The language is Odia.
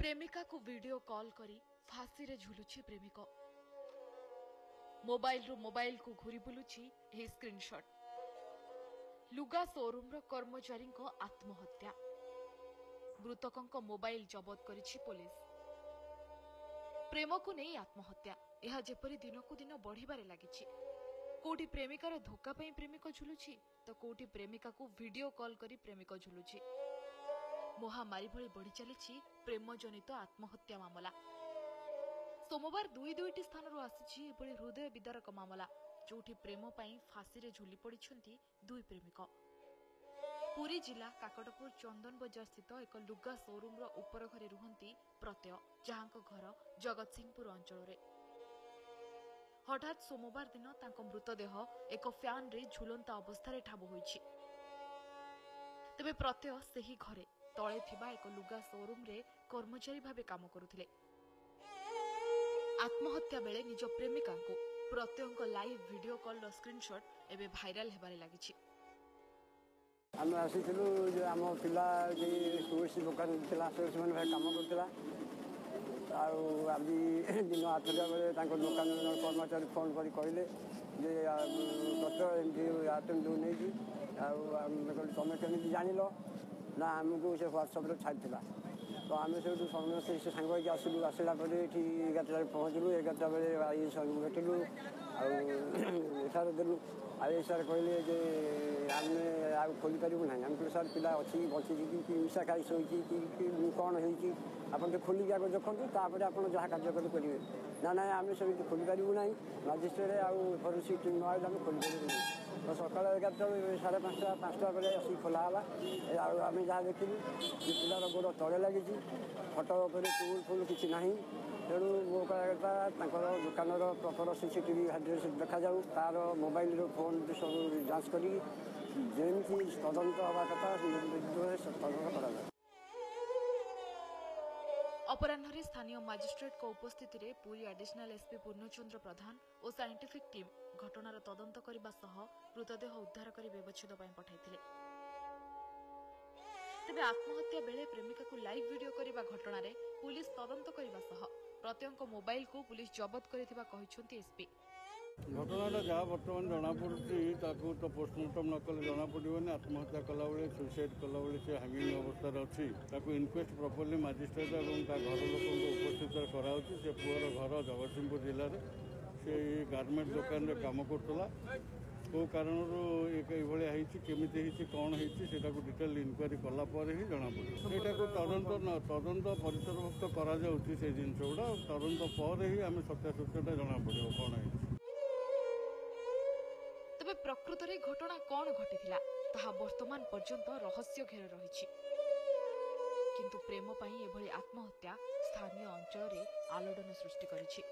ପ୍ରେମିକାକୁ ଭିଡିଓ କଲ୍ କରି ଫାଶୀରେ ଝୁଲୁଛି ପ୍ରେମିକ। ମୋବାଇଲରୁ ମୋବାଇଲକୁ ଘୁରି ବୁଲୁଛି ଏହି ସ୍କ୍ରିନଶଟ୍। ଲୁଗା ସୋରୁମର କର୍ମଚାରୀଙ୍କ ଆତ୍ମହତ୍ୟା। ମୃତକଙ୍କ ମୋବାଇଲ ଜବତ କରିଛି ପୋଲିସ। ପ୍ରେମକୁ ନେଇ ଆତ୍ମହତ୍ୟା, ଏହା ଯେପରି ଦିନକୁ ଦିନ ବଢ଼ିବାରେ ଲାଗିଛି। କୋଉଠି ପ୍ରେମିକାର ଧୋକା ପାଇଁ ପ୍ରେମିକ ଝୁଲୁଛି ତ କୋଉଠି ପ୍ରେମିକାକୁ ଭିଡିଓ କଲ୍ କରି ପ୍ରେମିକ ଝୁଲୁଛି। ମହାମାରୀ ଭଳି ବଢ଼ି ଚାଲିଛି ପ୍ରେମଜନିତ ଆତ୍ମହତ୍ୟା ମାମଲା। ସୋମବାର ଦୁଇ ଦୁଇଟି ସ୍ଥାନରୁ ଆସିଛି ଏଭଳି ହୃଦୟ ବିଦାରକ ମାମଲା, ଯୋଉଠି ପ୍ରେମ ପାଇଁ ଫାଶୀରେ ଝୁଲି ପଡ଼ିଛନ୍ତି ଦୁଇ ପ୍ରେମିକ। ପୁରୀ ଜିଲ୍ଲା କାକଟପୁର ଚନ୍ଦନ ବଜାର ସ୍ଥିତ ଏକ ଲୁଗା ସୋରୁମର ଉପର ଘରେ ରୁହନ୍ତି ପ୍ରତ୍ୟୟ, ଯାହାଙ୍କ ଘର ଜଗତସିଂହପୁର ଅଞ୍ଚଳରେ। ହଠାତ୍ ସୋମବାର ଦିନ ତାଙ୍କ ମୃତଦେହ ଏକ ଫ୍ୟାନରେ ଝୁଲନ୍ତା ଅବସ୍ଥାରେ ଠାବ ହୋଇଛି। ତେବେ ପ୍ରତ୍ୟୟ ସେହି ଘରେ ତଳେ ଥିବା ଏକ ଲୁଗା ସୋରୁମରେ କର୍ମଚାରୀ ଭାବେ କାମ କରୁଥିଲେ। ଆତ୍ମହତ୍ୟା ବେଳେ ନିଜ ପ୍ରେମିକାଙ୍କୁ ପ୍ରତ୍ୟୟଙ୍କ ଲାଇଭ୍ ଭିଡିଓ କଲ୍ର ସ୍କ୍ରିନଶଟ୍ ଏବେ ଭାଇରାଲ ହେବାରେ ଲାଗିଛି। ଆମେ ଆସିଥିଲୁ ଯେ ଆମ ପିଲା ସୁଇଟ୍ସ ଦୋକାନ ଥିଲା, ସେମାନେ ଭାଇ କାମ କରୁଥିଲା। ଆଉ ଆଜି ଦିନ 8ଟା ବେଳେ ତାଙ୍କ ଦୋକାନର ଜଣେ କର୍ମଚାରୀ ଫୋନ୍ କରି କହିଲେ ଯେ ପ୍ରତ୍ୟୟ ଏମିତି ଆଟେମ୍ପ୍ଟ ନେଇଛି। ଆଉ ଆମେ କହିଲୁ ତମେ କେମିତି ଜାଣିଲ? ନା ଆମକୁ ସେ ହ୍ୱାଟ୍ସଆପ୍ରେ ଛାଡ଼ିଥିଲା। ତ ଆମେ ସେଇଠୁ ସମସ୍ତେ ସେ ସାଙ୍ଗ ହେଇକି ଆସିଲୁ। ଆସିଲା ପରେ ଏଠି 11ଟାରେ ପହଞ୍ଚିଲୁ। 11ଟା ବେଳେ I ସାର୍ଙ୍କୁ ଭେଟିଲୁ ଆଉ ଏଫଆଇଆର୍ ଦେଲୁ। I sir କହିଲେ ଯେ ଆମେ ଆଉ ଖୋଲିପାରିବୁ ନାହିଁ। ଆମେ କହିଲୁ ସାର୍ ପିଲା ଅଛି ବଞ୍ଚିଛି କି ମିଶା ଖାଇ ଶୋଇଛି କି କ'ଣ ହେଇଛି, ଆପଣ ଟିକେ ଖୋଲିକି ଆଗ ଦେଖନ୍ତୁ, ତାପରେ ଆପଣ ଯାହା କାର୍ଯ୍ୟକାରୀ କରିବେ। ନା ନାଇଁ ଆମେ ସେମିତି ଖୋଲିପାରିବୁ ନାହିଁ, ମାଜିଷ୍ଟ୍ରେଟ୍ ଆଉ ଫରେନ୍ସିକ୍ ଟିମ୍ ନ ଆଇଲେ ଆମେ ଖୋଲିପାରିବୁ ନାହିଁ। ତ ସକାଳ 11ଟା 5:30 5ଟା ବେଳେ ଆସିକି ଖୋଲା ହେଲା। ଆଉ ଆମେ ଯାହା ଦେଖିଲୁ ଯେ ପିଲାର ଗୋଡ଼ ତଳେ ଲାଗିଛି, ଖଟ ଉପରେ ଟୁଲ୍ ଫୁଲ୍ କିଛି ନାହିଁ। ତେଣୁ ମୋ କହିବା କଥା ତାଙ୍କର ଦୋକାନର ପ୍ରପର CCTV ଦେଖାଯାଉ, ତାର ମୋବାଇଲର ଫୋନ୍ ସବୁ ଯାଞ୍ଚ କରିକି ଯେମିତି ତଦନ୍ତ ହେବା କଥା ତଦନ୍ତ କରାଯାଉ। ଅପରାହ୍ନରେ ସ୍ଥାନୀୟ ମାଜିଷ୍ଟ୍ରେଟଙ୍କ ଉପସ୍ଥିତିରେ ପୁରୀ ଆଡିସନାଲ ଏସ୍ପି ପୂର୍ଣ୍ଣଚନ୍ଦ୍ର ପ୍ରଧାନ ଓ ସାଇଣ୍ଟିଫିକ୍ ଟିମ୍ ଘଟଣାର ତଦନ୍ତ କରିବା ସହ ମୃତଦେହ ଉଦ୍ଧାର କରି ବ୍ୟବଚ୍ଛେଦ ପାଇଁ ପଠାଇଥିଲେ। ତେବେ ଆତ୍ମହତ୍ୟା ବେଳେ ପ୍ରେମିକାକୁ ଲାଇଭ୍ ଭିଡିଓ କରିବା ଘଟଣାରେ ପୁଲିସ ତଦନ୍ତ କରିବା ସହ ପ୍ରତ୍ୟୟଙ୍କ ମୋବାଇଲକୁ ପୁଲିସ ଜବତ କରିଥିବା କହିଛନ୍ତି ଏସ୍ପି। ଘଟଣାଟା ଯାହା ବର୍ତ୍ତମାନ ଜଣାପଡ଼ୁଛି ତାକୁ ତ ପୋଷ୍ଟମର୍ଟମ ନ କଲେ ଜଣାପଡ଼ିବନି। ଆତ୍ମହତ୍ୟା କଲାବେଳେ, ସୁଇସାଇଡ୍ କଲାବେଳେ ସେ ହ୍ୟାଙ୍ଗିଂ ଅବସ୍ଥାରେ ଅଛି। ତାକୁ ଇନକ୍ୱେଷ୍ଟ ପ୍ରପରଲି ମାଜିଷ୍ଟ୍ରେଟ୍ ଏବଂ ତା ଘର ଲୋକଙ୍କ ଉପସ୍ଥିତିରେ କରାହେଉଛି। ସେ ପୁଅର ଘର ଜଗତସିଂହପୁର ଜିଲ୍ଲାରେ। ସେ ଏଇ ଗାର୍ମେଣ୍ଟ ଦୋକାନରେ କାମ କରୁଥିଲା। କେଉଁ କାରଣରୁ ଏଇଭଳିଆ ହେଇଛି, କେମିତି ହେଇଛି, କ'ଣ ହେଇଛି, ସେଇଟାକୁ ଡିଟେଲ ଇନକ୍ୱାରି କଲା ପରେ ହିଁ ଜଣାପଡ଼ିବ। ସେଇଟାକୁ ତଦନ୍ତ ପରିସରଭୁକ୍ତ କରାଯାଉଛି। ସେ ଜିନିଷ ଗୁଡ଼ା ତଦନ୍ତ ପରେ ହିଁ ଆମେ ସତ୍ୟାସତ୍ୟଟା ଜଣାପଡ଼ିବ କ'ଣ ହେଇଛି। ତେବେ ପ୍ରକୃତରେ ଘଟଣା କ'ଣ ଘଟିଥିଲା ତାହା ବର୍ତ୍ତମାନ ପର୍ଯ୍ୟନ୍ତ ରହସ୍ୟ ଘେର ରହିଛି। କିନ୍ତୁ ପ୍ରେମ ପାଇଁ ଏଭଳି ଆତ୍ମହତ୍ୟା ସ୍ଥାନୀୟ ଅଞ୍ଚଳରେ ଆଲୋଡ଼ନ ସୃଷ୍ଟି କରିଛି।